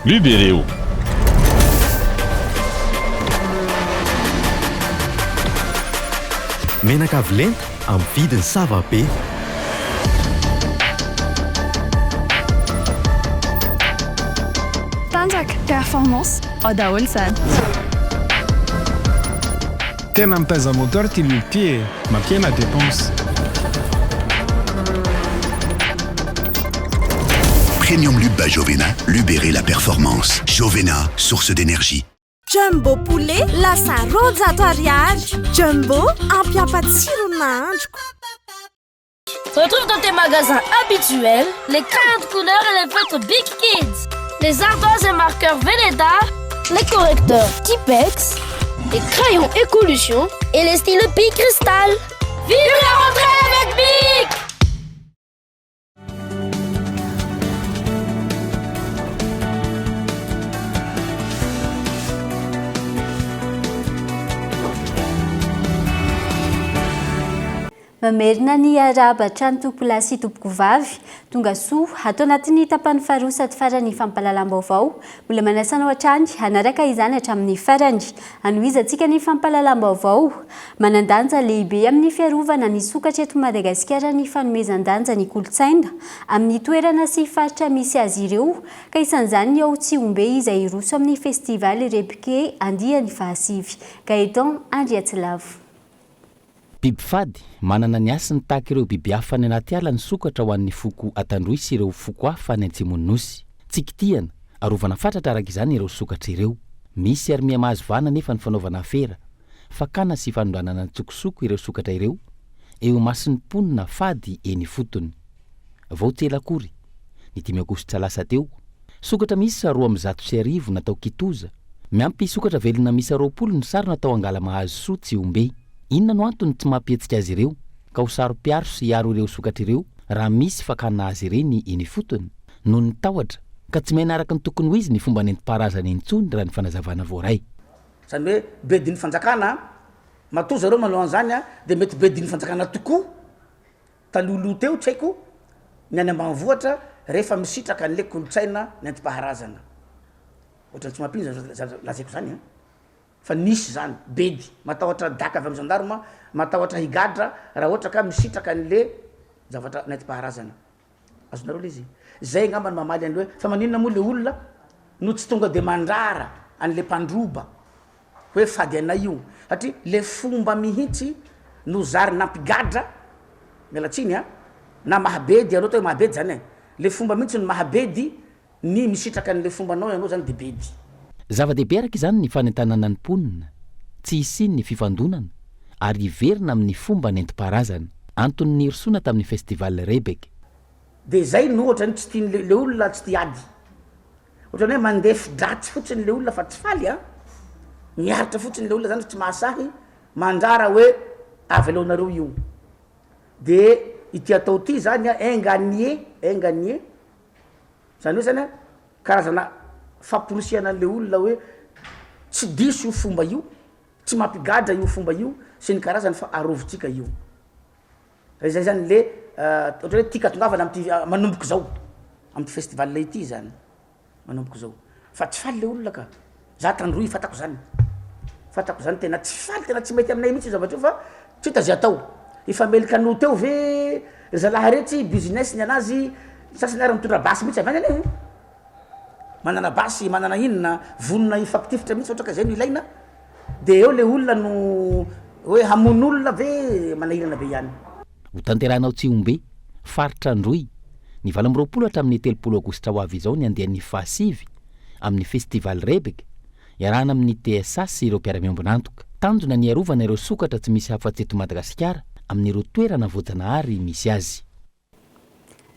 S18: Libereo.
S19: Menaka avo lenta amin'ny vidiny sava be.
S6: Tanjaka, performance, ao daholo izany.
S20: Tena mitaiza moteur ty lube ty e! Mampihena dépense.
S21: Premium Lube by Jovena, Luberez la performance. Jovena, source d'énergie.
S22: Jumbo poulet lasa 200 ariary. Jumbo ampiampatsiro ny nahandroko.
S23: Retrouve dans tes magasins habituels les crayons de couleur et les feutres Big Kids, les ardoises et marqueurs Velleda, les correcteurs Tipex, les crayons Écolution et les stylos Bic Cristal. Vive la rentrée avec Bic!
S3: Mamerina ny arahaba hatrany tompolahy sy tompokovavy. Tonga soa ato anatin'ny tapany faharoa sady farany fampahalalam-baovao. Mbola manasa anao hatrany hanaraka izany hatramin'ny farany. Hanohizantsika ny fampahalalam-baovao. Manan-danja lehibe amin'ny fiarovana ny sokatra eto Madagasikara ny fanomezan-danja ny kolontsaina amin'ny toerana sy faritra misy azy ireo ka isan'izany ny ao Tsihombe izay hiroso amin'ny Festival Rebike andiany fahasivy. Gaëtan Andriatsilavo.
S5: Biby fady, manana ny hasiny tahaka ireo biby hafa any anaty ala ny sokatra ho an'ny foko Antandroy sy ireo foko hafa any atsimon'ny Nosy. Tsy kitihana, arovana fatratra araka izany ireo sokatra ireo. Misy ary miha mahazo vahana anefa ny fanaovana afera, fakana sy fanondranana an-tsokosoko ireo sokatra ireo eo imason'ny mponina fady eny ifotony. Vao tsy ela akory, ny dimy aogositra lasa teo, sokatra miisa 1200 natao kitoza, miampy sokatra velona miisa 20 ny sarona tao Angalamahazosoa Tsihombe. Inona no antony tsy mampihetsika azy ireo ka ho saro-piaro sy hiaro ireo sokatra ireo raha misy fakana azy ireny eny ifotony? Noho ny tahotra, ka tsy miaina araka ny tokony ho izy ny fomba nentim-paharazana intsony raha ny fanazavana voaray.
S2: Zany hoe bedin'ny fanjakana, matoa zareo manao an'zany a de mety bedin'ny fanjakana tokoa talohaloha teo tsy haiko ny any ambanivohitra rehefa misitraka an'le kolontsaina nentim-paharazana. Ohatran'ny tsy mampino zany zavatra lazaiko zany an! Fa nisy zany, bedy, matahotra daka avy amin'ny gendarme, matahotra higadra raha ohatra ka misitraka an'le zavatra nentim-paharazana. Azonareo le izy? Zay angamba no mamaly an'le hoe fa maninona moa le olona no tsy tonga de mandrara an'le mpandroba hoe fady anay io satria le fomba mihitsy no zary nampigadra, miala tsiny an, na mahabedy aleo atao hoe mahabedy zany e, le fomba mihitsy no mahabedy ny misitraka an'le fombanao ianao zany de bedy.
S5: Zava-dehibe araka izany ny fanentanana ny mponina tsy hisian'ny fifandonana ary hiverina amin'ny fomba nentim-paharazana. Antony nirosoana tamin'ny festival Rebek.
S2: De zay no ohatrany tsy tian'le le olona tsy tia ady. Ohatrany hoe mandefi-dratsy fotsiny le olona fa tsy faly an! Miaritra fotsiny le olona zany fa tsy mahasahy mandrara hoe avelaonareo io. De ity atao ity zany an, enga anie, enga anie, zany hoe zany an, karazana famporisihana an'le olona hoe tsy diso io fomba io, Tsy mampigadra io fomba io sy ny karazany fa arovintsika io. Zay zany le ohatra hoe tian-katongavana amty manomboka izao, amty festival ity zany, manomboka izao. Fa tsy faly le olona ka, za tandroy fantako zany, fantako zany tena tsy faly tena tsy mety aminay mihitsy io zavatra io fa tsy hita ze atao. Hifamely kanoa teo ve ry zalahy retsy, business ny anazy, ny sasany ary mitondra basy mihitsy avy any anie. Manana basy, manana inona, vonona hifampitifitra mihitsy ohatra ka zay no ilaina, de eo le olona no hoe hamono olona ve manahirana be ihany.
S5: Hotanterahina ao Tsihombe, faritra Androy, ny 28 hatramin'ny 30 aogositra ho avy izao ny andiany fahasivy amin'ny Festival Rebeka, iarahana amin'ny TSA sy ireo mpiara-miombon'antoka. Tanjona ny hiarovana ireo sokatra tsy misy afa-tsy eto Madagasikara amin'ireo toerana voajanahary misy azy.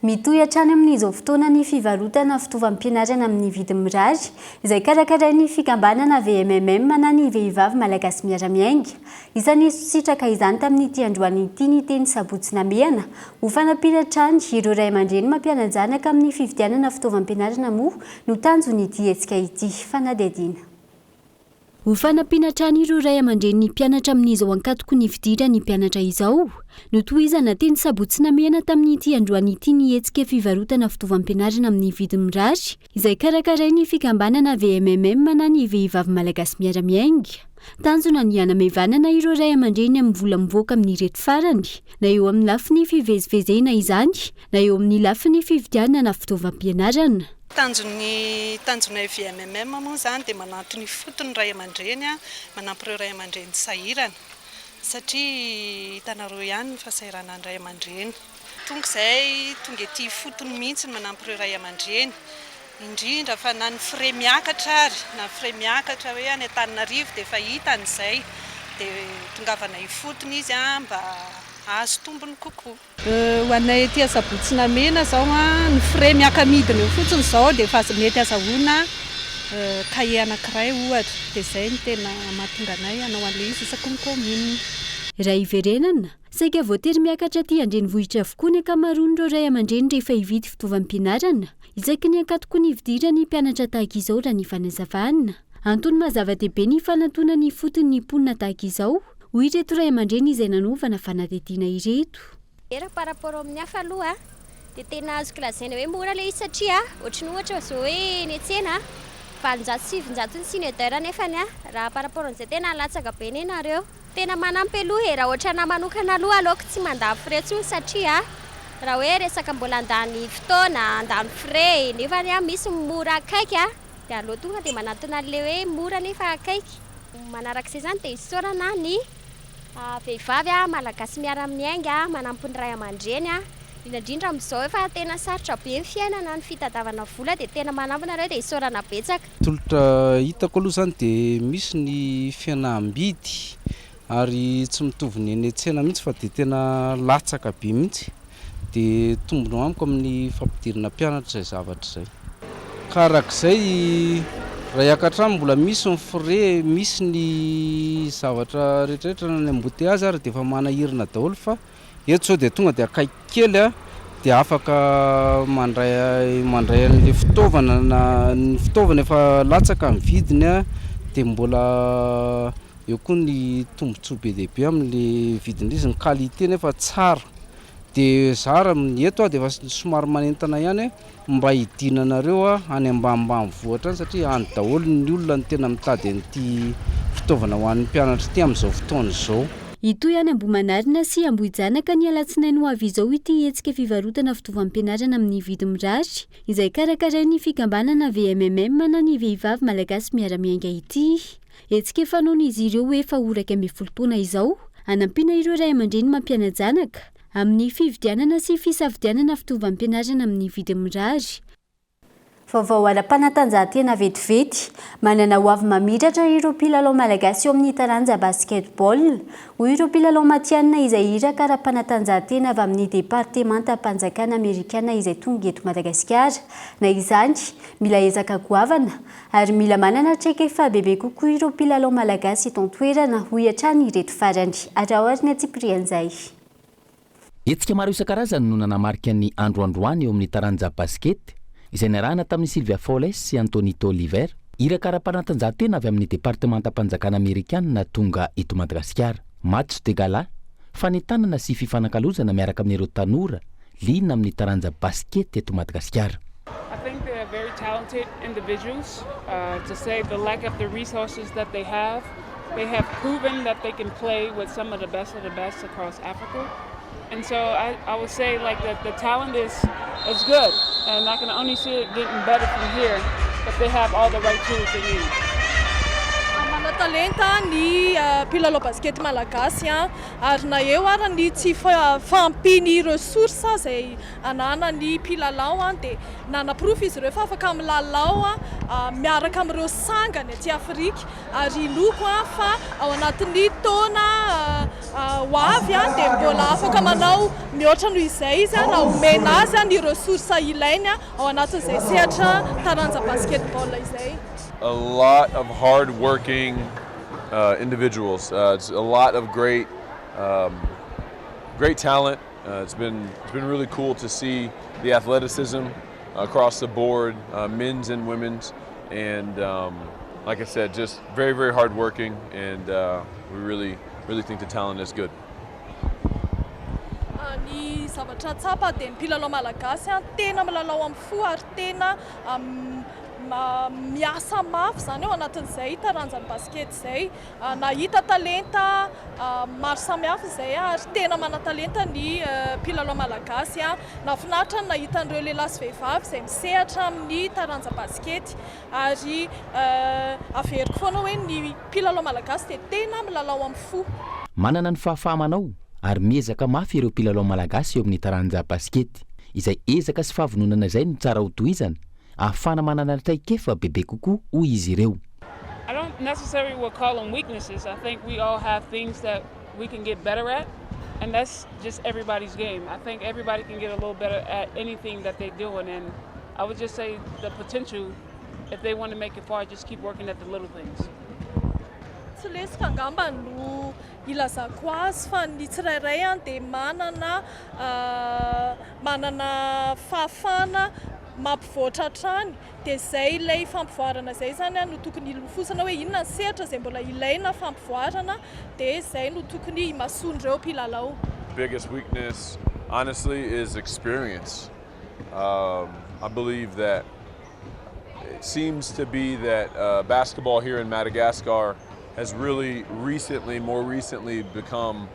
S3: Mitohy hatrany amin'izao fotoana ny fivarotana fitaovam-pianarana amin'ny vidiny mirary, izay karakarain'ny fikambanana VMMM na ny Vehivavy Malagasy Miara-Miainga. Isan'ny nisitraka izany tamin'ity androany ity ny teny Sabotsy Namehana. Ho fanampiana hatrany ireo ray aman-dreny mampiana-janaka amin'ny fividianana fitaovam-pianarana moa no tanjon'ity hetsika ity. Fanadihadiana. Ho fanampiana hatrany ireo ray aman-drenin'ny mpianatra amin'izao ankatoky ny fidiran'ny mpianatra izao, notohizana teny Sabotsy Namehana tamin'ity androany ity ny hetsika fivarotana fitaovam-pianarana amin'ny vidiny mirary izay karakarain'ny fikambanana VMMM na ny Vehivavy Malagasy Miara-Miainga. Tanjona ny hanamaivanana ireo ray aman-dreny amin'ny vola mivoaka amin'ireto farany, na eo amin'ny lafiny fivezivezena izany na eo amin'ny lafiny fividianana fitaovam-pianarana.
S7: Tanjon'ny tanjonay VMMM moa izany dia manantona ifotony ny ray aman-dreny, manampy ireo ray aman-dreny sahirana satria hitanareo ihany ny fahasahiranan'ny ray aman-dreny. Tonga izay, tonga ety ifotony mihitsy ny manampy ireo ray aman-dreny, indrindra fa na ny frais miakatra ary, na ny frais miakatra hoe any Antananarivo dia efa hitany izay, dia tongavana ifotony izy mba hahazo tombony kokoa. Ho anay aty Asabotsy Namehana izao an, ny frais miaka-midina eo fotsiny izao dia efa mety azahoana cahier anankiray ohatra, dia izay no tena mahatonga anay hanao an'ilay izy isaky ny commune.
S3: Raha hiverenana, saika voatery miakatra aty an-drenivohitra avokoa ny ankamaroan'ireo ray aman-dreny rehefa hividy fitaovam-pianarana, isaky ny ankatoky ny fidiran'ny mpianatra tahaka izao raha ny fanazavana. Antony maha zava-dehibe ny fanantonana ifotony ny mponina tahaka izao, Hoy ireto ray aman-dreny izay nanaovana fanadihadiana ireto.
S8: Raha par rapport amin'ny hafa aloha dia tena azoko lazaina hoe mora ilay izy satria ohatry ny ohatra izao hoe eny an-tsena 908 ny signe d'heure nefany raha par rapport amin'izay tena latsaka be anie nareo. Tena manampy aloha e, raha ohatra anah manokana aloha aleoko tsy mandany frais intsony satria raha hoe resaka mbola handany fotoana, handany frais nefany misy ny mora akaiky dia aleo tonga dia manantona an'ilay hoe mora nefa akaiky. Manarak'izay izany dia isaorana ny vehivavy malagasy miara-miainga manampy ny ray aman-dreny, indrindra indrindra amin'izao efa tena sarotra be ny fiainana, ny fitadiavana vola dia tena manampy nareo dia isaorana betsaka.
S24: Tolotra hitako aloha izany dia misy ny fihenam-bidy ary tsy mitovy ny eny an-tsena mihitsy fa dia tena latsaka be mihitsy. Dia tombony ho amiko amin'ny fampidirana mpianatra izay zavatra izay. Ka araka izay, raha hiakatra any mbola misy ny frais, misy ny zavatra rehetrarehetra na ny embouteillage ary dia efa manahirana daholo fa eto izao dia tonga dia akaiky kely dia afaka mandray mandray an'ilay fitaovana na ny fitaovana efa latsaka ny vidiny. Dia mbola eo koa ny tombontsoa be dia be amin'le vidin'ilay izy, ny qualité nefa tsara. Dia za raha ny eto aho dia efa somary manentana ihany hoe mba hidinanareo any ambanimbanivohitra any satria any daholo ny olona no tena mitady an'ity fitaovana ho an'ny mpianatra ity amin'izao fotoana izao.
S3: Hitohy any Ambohimanarina sy Ambohijanaka ny alatsinainy ho avy izao ity hetsika fivarotana fitaovam-pianarana amin'ny vidy mirary izay karakarain'ny fikambanana VMMM na ny Vehivavy Malagasy Miara-Miainga ity. Hetsika fanaon'izy ireo efa ho 11 taona izao, hanampiana ireo ray aman-dreny mampiana-janaka amin'ny fividianana sy fisafidianana fitaovam-pianarana amin'ny vidiny mirary. Vaovao ara-panatanjahantena vetivety, manana ho avy mamiratra ireo mpilalao malagasy eo amin'ny taranja basketball, hoy ireo mpilalao matihanina izay iraka ara-panatanjahantena avy amin'ny departemantam-panjakana amerikana izay tonga eto Madagasikara. Na izany, mila ezaka goavana ary mila manana traikefa bebe kokoa ireo mpilalao malagasy eto an-toerana, hoy hatrany ireto farany. Araho ary ny antsipirian'izay.
S5: Hetsika maro isan-karazany no nanamarika ny andro androany eo amin'ny taranja basket, izay niarahana tamin'i Sylvia Fowles sy Antonito Oliver, iraka ara-panatanjahantena avy amin'ny departemantam-panjakana amerikanina tonga eto Madagasikara. Match de gala, fanentanana sy fifanakalozana miaraka amin'ireo tanora liana amin'ny taranja basket eto Madagasikara.
S9: I think they are very talented individuals. To say the lack of the resources that they have, they have proven that they can play with some of the best of the best across Africa. And so I, I would say like that the talent is, is good and I can only see it getting better from here if they have all the right tools they need.
S7: Manan-talenta ny mpilalao basikety malagasy ary na eo ara ny tsy fahampian'ny ressources izay ananan'ny mpilalao dia nanaporofo izy ireo fa afaka milalao miaraka amin'ireo sangany aty Afrika ary inoako fa ao anatin'ny taona ho avy dia mbola afaka manao mihoatra noho izay izy na omena azy ny ressources ilainy ao anatin'izay sehatra taranja basketball izay.
S10: A lot of hard working individuals, it's a lot of great great talent. It's been it's been really cool to see the athleticism across the board, men's and women's, and like I said, just very very hard working, and we really really think the talent is good.
S7: Ny zavatra tsapa dia ny mpilalao malagasy tena milalao amin'ny fo ary tena miasa mafy izany ao anatin'izay taranjan'ny basikety izay. Nahita talenta maro samihafa izay ary tena manan-talenta ny mpilalao malagasy. Nahafinaritra ny nahita an'ireo lehilahy sy vehivavy izay misehatra amin'ny taranja basikety ary averiko foana hoe ny mpilalao malagasy dia tena milalao amin'ny fo.
S5: Manana ny fahafaha-manao ary miezaka mafy ireo mpilalao malagasy eo amin'ny taranja basikety. Izay ezaka sy fahavononana izay no tsara hotohizana ahafahana manana traikefa bebe kokoa, hoy izy ireo.
S9: I don't necessarily would call them weaknesses. I think we all have things that we can get better at, and that's just everybody's game. I think everybody can get a little better at anything that they're doing, and I would just say the potential, if they want to make it far, just keep working at the little things.
S7: Tsy lesoka angamba no ilazako azy fa ny tsirairay dia manana manana fahafahana mampivoatra hatrany dia izay ilay fampivoarana izay izany no tokony hilofosana hoe inona ny sehatra izay mbola ilaina fampivoarana dia izay no tokony himasoan'ireo mpilalao.
S10: Biggest weakness honestly is experience. Um, I believe that it seems to be that basketball here in Madagascar has really recently, more recently, become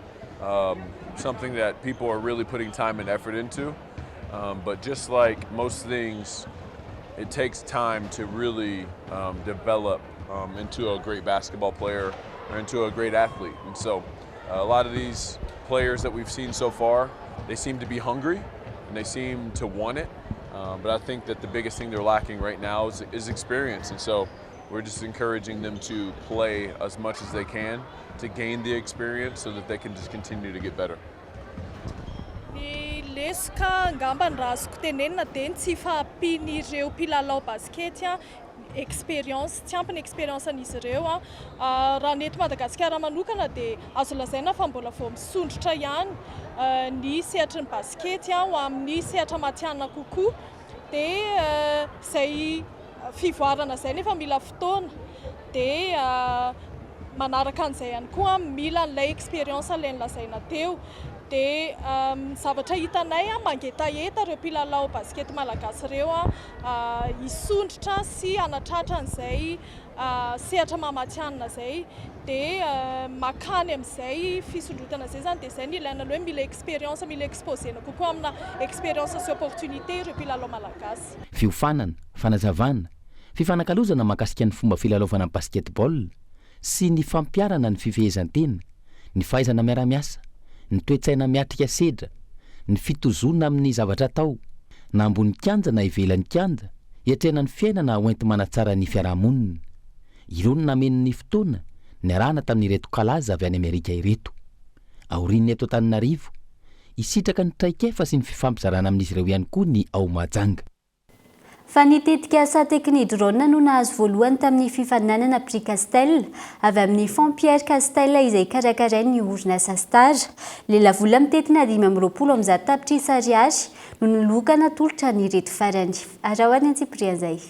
S10: something that people are really putting time and effort into. But just like most things, it takes time to really develop into a great basketball player or into a great athlete. And so a lot of these players that we've seen so far, they seem to be hungry and they seem to want it. But I think that the biggest thing they're lacking right now is, is experience. And so we're just encouraging them to play as much as they can to gain the experience so that they can just continue to get better.
S7: Ny lesoka angamba ny raha azoko tenenina dia ny tsy fahampian'ireo mpilalao basikety expérience, tsy ampy ny expérience an'izy ireo. Raha ny eto Madagasikara manokana dia azo lazaina fa mbola vao misondrotra ihany ny sehatry ny basikety ho amin'ny sehatra matihanina kokoa dia izay. Fivoarana izay nefa mila fotoana dia manaraka an'izay ihany koa mila an'ilay expérience ilay nolazaina teo. Dia ny zavatra hitanay mangetaheta ireo mpilalao basket malagasy ireo hisondrotra sy hanatratra an'izay sehatra maha matihanina izay. Dia makany amin'izay fisondrotana izay izany dia izay no ilaina aloha hoe mila expérience, mila exposer-na kokoa amina expérience sy opportunité ireo mpilalao malagasy.
S5: Fiofanana, fanazavana, fifanakalozana mahakasika ny fomba filalaovana basketball sy ny fampiharana ny fifehezan-tena, ny fahaizana miara-miasa, ny toe-tsaina miatrika sedra, ny fitozoana amin'ny zavatra atao, na ambony kianja na ivelan'ny kianja, hiatrehana ny fiainana hoenti-manatsara ny fiarahamonina. Ireo no nameno ny fotoana niarahana tamin'ireto kalaza avy any Amerika ireto. Aorian'ny eto Antananarivo, hisitraka ny traikefa sy ny fifampizarana amin'izy ireo ihany koa ny ao Mahajanga.
S3: Fa ny tetikasa Technidrone no nahazo voalohany tamin'ny fifaninanana Prix Castel, avy amin'ny Fonds Pierre Castel izay karakarain'ny orinasa Star. Lelavola mitentina 125 tapitrisa ariary no niloka natolotra an'ireto farany. Araho ary ny antsipirian'izay.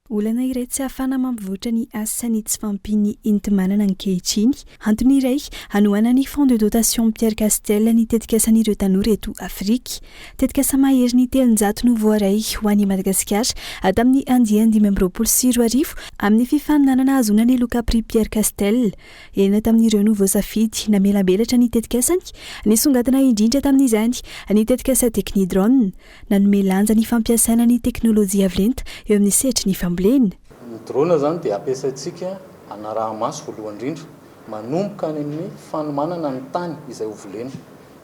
S6: Olana iray tsy ahafahana mampivoatra ny asa ny tsy fahampian'ny enti-manana ankehitriny. Antony iray hanohanan'ny Fonds de dotation Pierre Castel ny tetikasan'ireo tanora eto Afrika. Tetikasa maherin'ny 300 no voaray ho an'i Madagasikara tamin'ny andiany 2025 amin'ny fifaninanana hahazoana ny loka Prix Pierre Castel. Enina tamin'ireo no voasafidy namelabelatra ny tetikasany. Nisongadina indrindra tamin'izany ny tetikasa Technidrone. Nanome lanja ny fampiasana ny teknolojia avo lenta eo amin'ny sehatry ny fambolena.
S11: Ny drone izany dia ampiasaintsika hanaraha-maso voalohany indrindra, manomboka any amin'ny fanomanana ny tany izay ho volena,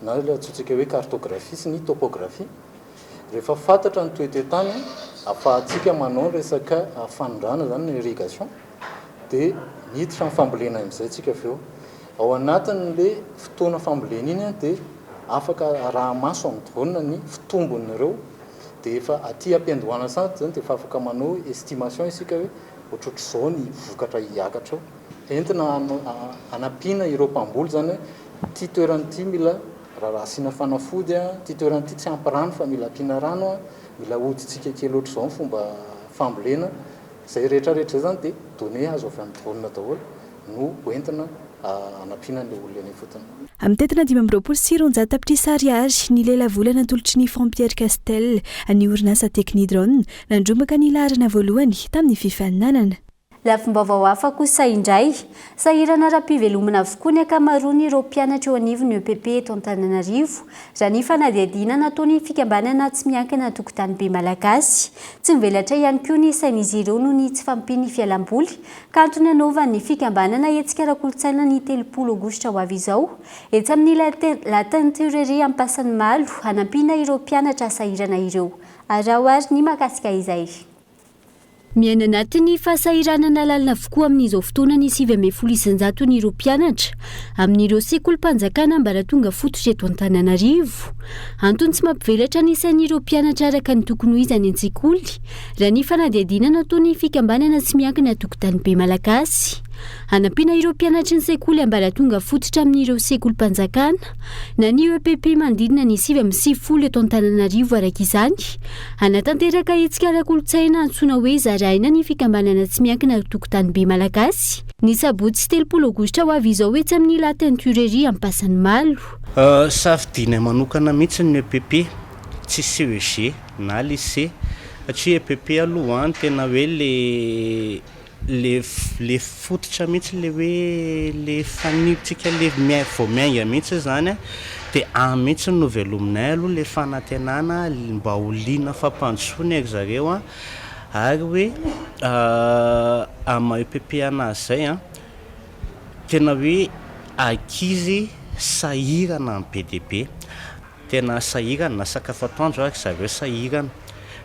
S11: na ilay antsointsika hoe cartographie sy ny topographie. Rehefa fantatra ny toetoetany, ahafahantsika manao ny resaka fanondrahana izany, ny irrigation. Dia miditra amin'ny fambolena amin'izay tsika avy eo. Ao anatin'ilay fotoana fambolena iny dia afaka araha-maso amin'ny drone ny fitombon'ireo. Dia efa aty am-piandohana sahady izany dia efa afaka manao estimation isika hoe ohatrohatr'izao ny vokatra hiakatra eo. Entina hanampiana ireo mpamboly izany hoe ity toerana ity mila raha asiana fanafody, ity toerana ity tsy ampy rano fa mila ampiana rano, mila ahodintsika kely ohatr'izao ny fomba fambolena. Izay rehetra rehetra izay izany dia données azo avy amin'ny drone daholo no hoentina hanampiana an'ilay olona eny ifotony.
S6: Mitentina 225 tapitrisa ariary ny lelavola natolotry ny Fonds Pierre Castel ny orinasa Technidrone nandrombaka ny laharana voalohany tamin'ny fifaninanana.
S3: Lafim-baovao hafa kosa indray, sahirana ara-pivelomana avokoa ny ankamaroan'ireo mpianatra eo anivon'ny EPP eto Antananarivo, raha ny fanadihadiana nataon'ny fikambanana tsy miankina Tokotany Be Malagasy. Tsy mivelatra ihany koa ny sain'izy ireo noho ny tsy fahampian'ny fialamboly, ka antony hanaovan'ny fikambanana hetsika ara-kolontsaina ny 30 aogositra ho avy izao, etsy amin'ny La Teinturerie Ampasanimalo, hanampiana ireo mpianatra sahirana ireo. Araho ary ny mahakasika izay. Miaina anatin'ny fahasahiranana lalina avokoa amin'izao fotoana ny 19 isan-jaton'ireo mpianatra amin'ireo sekolim-panjakana ambaratonga fototra eto Antananarivo. Antony tsy mampivelatra ny sain'ireo mpianatra araka ny tokony ho izy any an-tsekoly, raha ny fanadihadiana nataon'ny fikambanana tsy miankina Tokotany Be Malagasy. Hanampiana ireo mpianatry ny sekoly ambaratonga fototra amin'ireo sekolim-panjakana na ny EPP manodidina ny 99 eto Antananarivo araka izany. Hanatanteraka hetsika ara-kolontsaina antsoina hoe Zaraina ny fikambanana tsy miankina Tokotany Be Malagasy ny sabotsy 30 aogositra ho avy izao etsy amin'ny La Teinturerie Ampasanimalo.
S12: Safidianay manokana mihitsy ny EPP, tsy CEG na lycée satria EPP aloha an tena hoe le Le le fototra mihitsy le hoe le fanilontsika le miai- vao miainga mihitsy zany a, de any mihitsy no velominay aloha le fanantenana mba ho liana fampandrosoana ery zareo a, ary hoe amin'ny maha EPP anazy zay a, tena hoe ankizy sahirana ny be dia be. Tena sahirana, na sakafo atoandro ary zareo sahirana.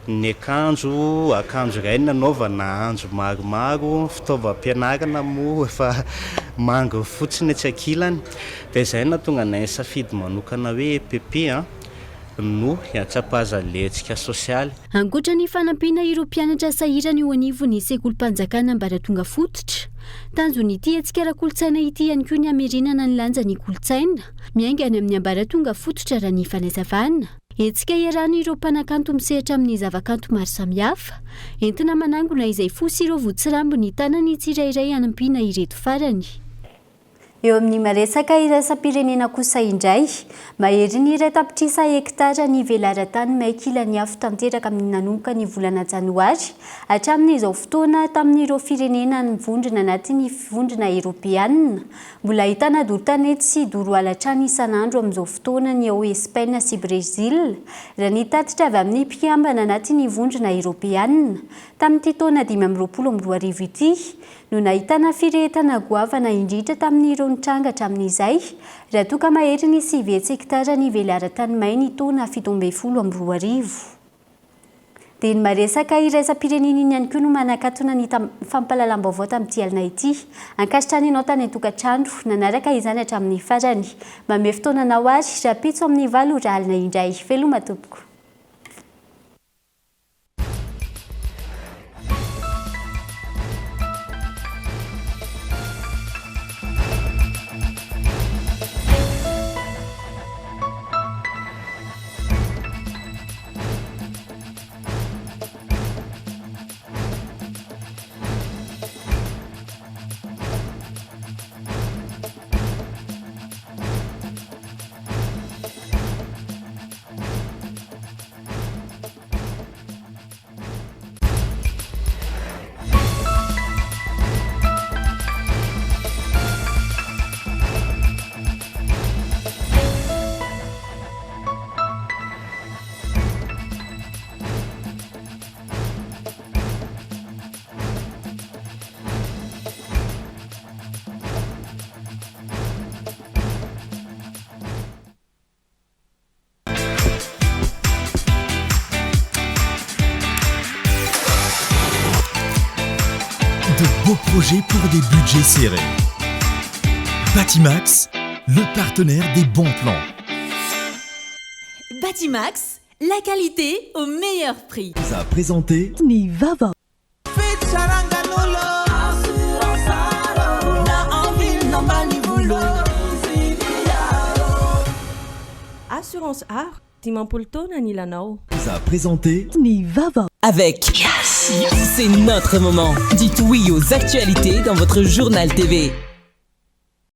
S12: Ny akanjo, akanjo iray no nanaovana andro maromaro, ny fitaovam-pianarana moa efa manginy fotsiny etsy ankilany. Dia izay no nahatonga anay nisafidy manokana hoe EPP no hiantsapazan'ilay hetsika sosialy.
S3: Ankoatra ny fanampiana ireo mpianatra sahirana eo anivon'ny sekolim-panjakana ambaratonga fototra, tanjon'ity hetsika ara-kolontsaina ity ihany koa ny hamerenana ny lanjan'ny kolontsaina. Miainga any amin'ny ambaratonga fototra raha ny fanazavana. Hetsika iarahan'ireo mpanakanto misehatra amin'ny zavakanto maro samihafa, entina manangona izay fo sy ireo votsirambo ny tanany tsirairay hanampiana ireto farany. Eo amin'ny maresaka iraisam-pirenena kosa indray, maherin'ny iray tapitrisa hektara ny velaran-tany may kilan'ny afo tanteraka amin'ny nanomboka ny volana janoary hatramin'izao fotoana tamin'ireo firenena mivondrona anatin'ny Vondrona Eoropeanina. Mbola ahitana doro tanety sy doro ala hatrany isan'andro amin'izao fotoana ny ao Espaina sy Brezila, raha ny tatitra avy amin'ny mpikambana anatin'ny Vondrona Eoropeanina. Tamin'ity taona 2025 ity no nahitana firehetana goavana indrindra tamin'ireo nitranga hatramin'izay, raha toa ka maherin'ny 900 hektara ny velaran-tany may ny taona 2017. Dia ny maresaka iraisam-pirenena iny ihany koa no manakatona ny fampahalalam-baovao tamin'ity alina ity. Ankasitrahana ianao tany an-tokantrano nanaraka izany hatramin'ny farany. Manome fotoana anao ary rahampitso amin'ny valo ora alina indray. Veloma tompoko.
S13: De beaux projets pour des budgets serrés. Batimax, le partenaire des bons plans.
S14: Batimax, la qualité au meilleur prix.
S13: A présenté
S14: Ny vaovao.
S4: Assurance Art, 50 taona ny ilanao.
S13: A présenté
S14: Ny vaovao.
S1: Avec Yes, c'est notre moment. Dites oui aux actualités dans votre journal TV.